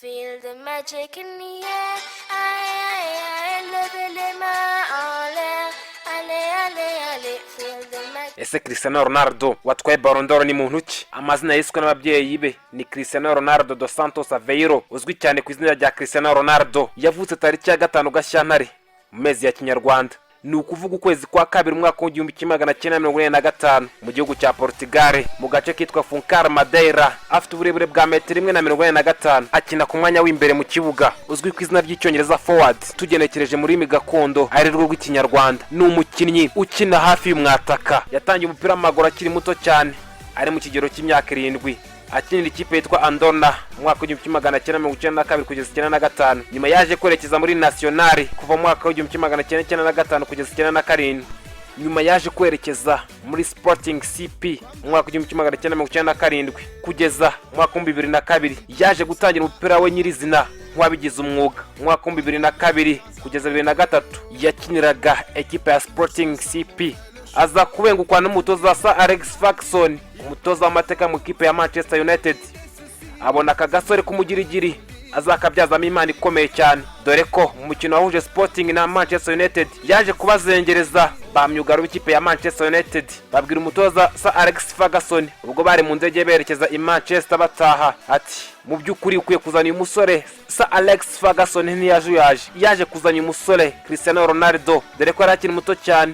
Feel the magic in the air. Aïe, aïe, aïe, levez les mains en l'air. Allez, allez, allez, feel the magic. Ese Cristiano Ronaldo watwaye Ballon d'Or ni muntu ki? Amazina yiswe n'ababyeyi be ni Cristiano Ronaldo dos Santos Aveiro, uzwi cyane ku izina rya Cristiano Ronaldo. Yavutse tariki ya 5 Gashyantare mu mezi ya Kinyarwanda, ni ukuvuga ukwezi kwa kabiri, umwaka w'1985, mu gihugu cya Portugal, mu gace kitwa Funchal, Madeira. Afite uburebure bwa metero 1.45. Akina ku mwanya w'imbere mu kibuga uzwi ku izina ry'Icyongereza forward, tugenekereje mu rurimi gakondo ari rwo rw'Ikinyarwanda. Ni umukinnyi ukina hafi y'umwataka. Yatangiye umupira w'amaguru akiri muto cyane, ari mu kigero cy'imyaka 7, akinira ikipe yitwa Andorra mu mwaka w'1992 kugeza 95. Nyuma yaje kwerekeza muri Nacional kuva mu mwaka w'1995 kugeza 97. Nyuma yaje kwerekeza muri Sporting CP mu mwaka w'1997 kugeza mu mwaka w'2002. Yaje gutangira umupira we nyirizina nk'uwabigize umwuga mu mwaka w'2002 kugeza 2003. Yakiniraga ekipe ya Sporting CP, aza kubengukwa n'umutoza Sir Alex Ferguson, umutoza w'amateka mu ikipe ya Manchester United. Abona aka gasore k'umugirigiri azakabyazamo impano ikomeye cyane, dore ko mu mukino wahuje Sporting na Manchester United yaje kubazengereza. Ba myugariro b'ikipe ya Manchester United babwira umutoza Sir Alex Ferguson ubwo bari mu ndege berekeza i Manchester bataha, ati: "Mu by'ukuri ukwiye kuzana uyu musore." Sir Alex Ferguson ntiyajuyaje, yaje kuzana uyu musore Cristiano Ronaldo, dore ko yari akiri muto cyane,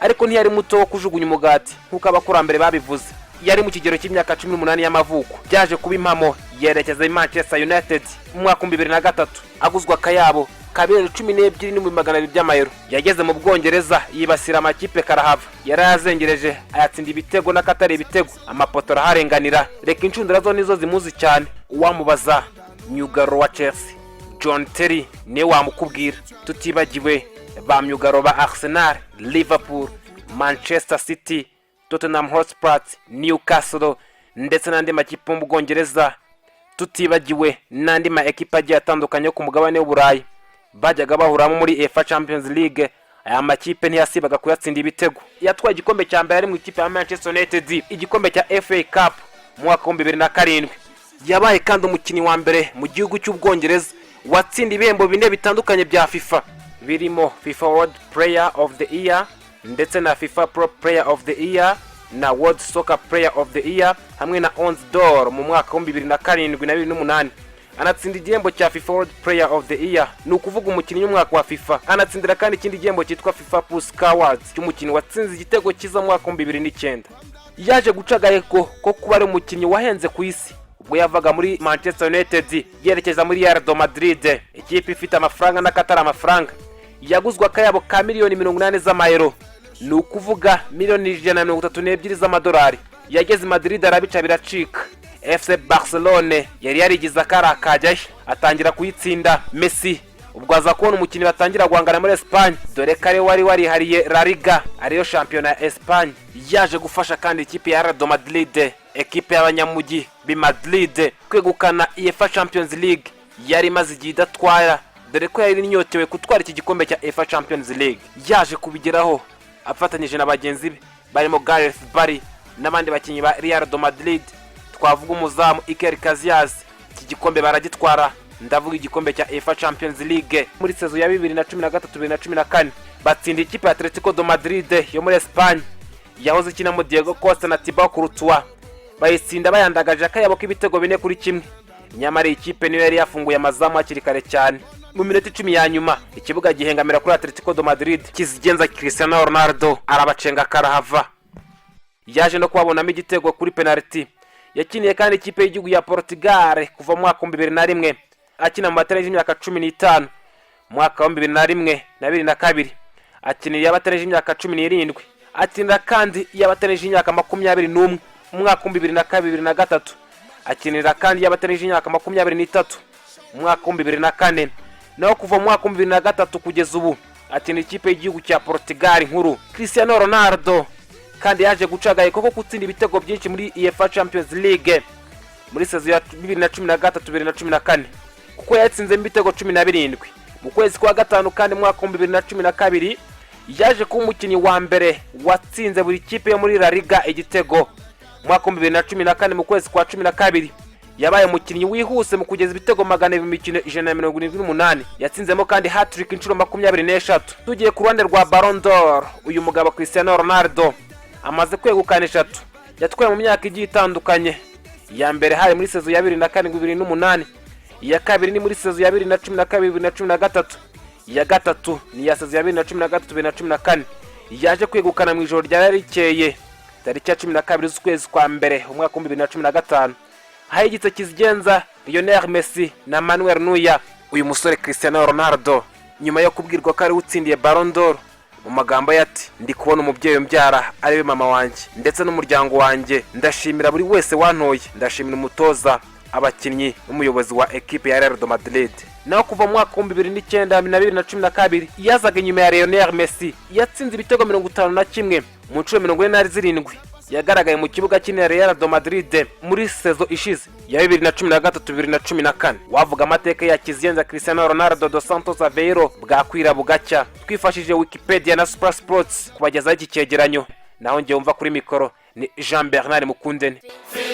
ariko ntiyari muto wo kujugunya umugati nk'uko abakurambere babivuze. Yari mu kigero cy'imyaka 18 y'amavuko. Byaje kuba impamo, yerekeza i Manchester United mu mwaka w'2003, aguzwa akayabo ka miliyoni 12 n'ibihumbi 200 by'amayero. Yageze mu Bwongereza yibasira amakipe karahava, yarayazengereje, ayatsinda ibitego n'akatari ibitego, amapoto araharenganira. Reka inshundura zo nizo zimuzi cyane. Uwamubaza myugariro wa Chelsea John Terry niwe wamukubwira, tutibagiwe ba myugariro ba Arsenal, Liverpool, Manchester City, Tottenham Hotspur, Newcastle ndetse n'andi makipe yo mu Bwongereza, tutibagiwe n'andi ma ekipa agiye atandukanye yo ku mugabane w'Uburayi bajyaga bahuramo muri UEFA Champions League. Aya makipe ntiyasibaga kuyatsinda ibitego. Yatwaye igikombe cya mbere ari mu ikipe ya Manchester United, igikombe cya FA Cup mu mwaka w'2007. Yabaye kandi umukinnyi wa mbere mu gihugu cy'Ubwongereza watsinda ibihembo bine bitandukanye bya FIFA, birimo FIFA World Player of the Year ndetse na FIFA Pro Player of the Year na World Soccer Player of the Year hamwe na Onze d'Or mu mwaka w'2007 na 2008. Anatsinda igihembo cya FIFA World Player of the Year, ni ukuvuga umukinnyi w'umwaka wa FIFA. Anatsindira kandi ikindi gihembo cyitwa FIFA Puskas Awards cy'umukinnyi watsinze igitego cyiza mu mwaka w'2009. Yaje guca agaheko ko kuba ari umukinnyi wahenze ku isi ubwo yavaga muri Manchester United yerekeza muri Real de Madrid, ikipe ifite amafaranga n'akatari amafaranga. Yaguzwe akayabo ka miliyoni 80 z'amayero, ni ukuvuga miliyoni 132 z'amadolari. Yageze i Madrid arabica biracika. FC Barcelone yari yarigize akari akajyayo, atangira kuyitsinda. Messi ubwo aza kubona umukinnyi batangira guhangana muri Espagne, dore ko ariwe wari warihariye La Liga, ariyo shampiyona ya Espagne. Yaje gufasha kandi ikipe ya Real de Madrid, ekipe y'abanyamujyi b'i Madrid, kwegukana UEFA Champions League yari imaze igihe idatwara, dore ko yari inyotewe gutwara iki gikombe cya UEFA Champions League. Yaje kubigeraho afatanyije na bagenzi be barimo Gareth Bale n'abandi bakinnyi ba Real de Madrid, twavuga umuzamu Iker Casillas. Iki gikombe baragitwara, ndavuga igikombe cya UEFA Champions League muri saison ya 2013 2014. Batsinda ikipe ya Atletico de Madrid yo muri Espagne yahoze ikinamo Diego Costa na Thibaut Courtois, bayitsinda bayandagaje akayabo k'ibitego 4-1. Nyamara iyi kipe niyo yari yafunguye amazamu hakiri kare cyane. Mu minota 10 ya nyuma ikibuga gihengamira kuri Atletico de Madrid, kizigenza Cristiano Ronaldo arabacenga karahava. Yaje no kubabonamo igitego kuri penaliti. Yakiniye kandi ikipe y'igihugu ya Portugal kuva mu mwaka w'2001, akina mu batarengeje imyaka 15. Mu mwaka wa 2001 na 2002 akinira iy'abatarengeje imyaka 17, akinira kandi iy'abatarengeje imyaka 21. Mu mwaka w'2002 2003 akinira kandi iy'abatarengeje imyaka 23. Mu mwaka w'2004 naho, kuva mu mwaka w'2003 kugeza ubu, akinira ikipe y'igihugu cya Portugal nkuru. Cristiano Ronaldo kandi yaje guca agahigo ko gutsinda ibitego byinshi muri UEFA Champions League muri saison ya 2013 2014, kuko yatsinzemo ibitego 17. Mu kwezi kwa gatanu kandi mu mwaka w'2012 yaje kuba umukinnyi wa mbere watsinze buri kipe yo muri La Liga igitego. Mu mwaka w'2014 mu kwezi kwa 12 Yabaye umukinnyi wihuse mu kugeza ibitego 200 mu mikino 178 yatsinzemo, kandi hat-trick inshuro 23. Tugiye ku ruhande rwa Ballon d'Or, uyu mugabo Cristiano Ronaldo amaze kwegukana eshatu yatwaye mu myaka igiye itandukanye. Iya mbere hari muri saison ya 2007, 2008. Iya kabiri ni muri saison ya 2012, 2013. Iya gatatu ni iya saison ya 2013, 2014, yaje kwegukana mu ijoro ryari rikeye tariki ya 12 z'ukwezi kwa mbere umwaka wa 2015, aho igitse kizigenza Lionel Messi na Manuel Neuer. Uyu musore Cristiano Ronaldo, nyuma yo kubwirwa ko ari we utsindiye Ballon d'Or, mu magambo ye ati: "Ndi kubona umubyeyi umbyara, ariwe mama wanjye, ndetse n'umuryango wanjye. Ndashimira buri wese wantoye, ndashimira umutoza, abakinnyi n'umuyobozi wa ekipe ya Real de Madrid." Naho kuva mu mwaka wa 2009 na 2012, yazaga inyuma ya Lionel Messi. Yatsinze ibitego 51 mu nshuro 47 yagaragaye mu kibuga cy'intera Real de Madrid muri saison ishize ya 2013, 2014. Wavuga amateka ya kizigenza Cristiano Ronaldo dos Santos Aveiro bwakwira bugacya. Twifashishije Wikipedia na Super Sports kubagezaho iki cyegeranyo. Naho njye wumva kuri mikoro ni Jean Bernard Mukundene. Feel